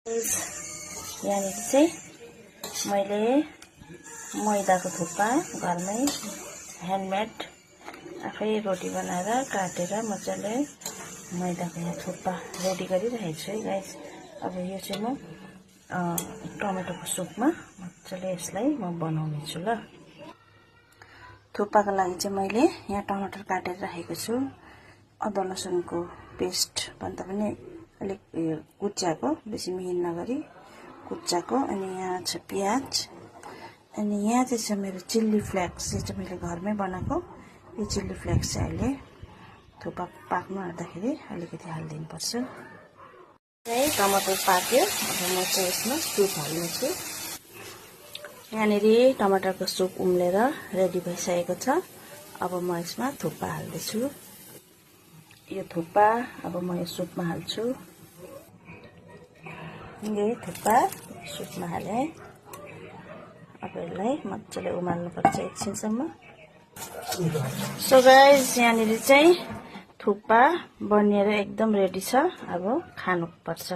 यहाँनिर चाहिँ मैले मैदाको थुक्पा घरमै ह्यान्डमेड आफै रोटी बनाएर काटेर मजाले मैदाको यहाँ थुक्पा रेडी गरिरहेको छु है गाइस। अब यो चाहिँ म टमेटोको सुपमा मजाले यसलाई म बनाउने छु ल। थुक्पाको लागि चाहिँ मैले यहाँ टमाटर काटेर राखेको छु, अदुवा लसुनको पेस्ट भन्दा पनि अलिक कुच्चाको, बेसी मिहिन नगरी कुच्चाको। अनि यहाँ छ प्याज, अनि यहाँ चाहिँ छ मेरो चिल्ली फ्लेक्स, यो चाहिँ मैले घरमै बनाएको। यो चिल्ली फ्लेक्स चाहिँ अहिले थुक्पा पाक्नु आँट्दाखेरि अलिकति हालिदिनुपर्छ। टमाटर पाक्यो, अब म चाहिँ यसमा सुप हाल्नेछु। यहाँनिर टमाटरको सुप उम्लेर रेडी भइसकेको छ। अब म यसमा थुक्पा हाल्दैछु। यो थुक्पा अब म यो सुपमा हाल्छु। यही थुक्पा सुपमा हालेँ। अब यसलाई मजाले उमाल्नुपर्छ एकछिनसम्म। सो गाइस, यहाँनिर चाहिँ थुक्पा बनिएर एकदम रेडी छ। अब खानुपर्छ।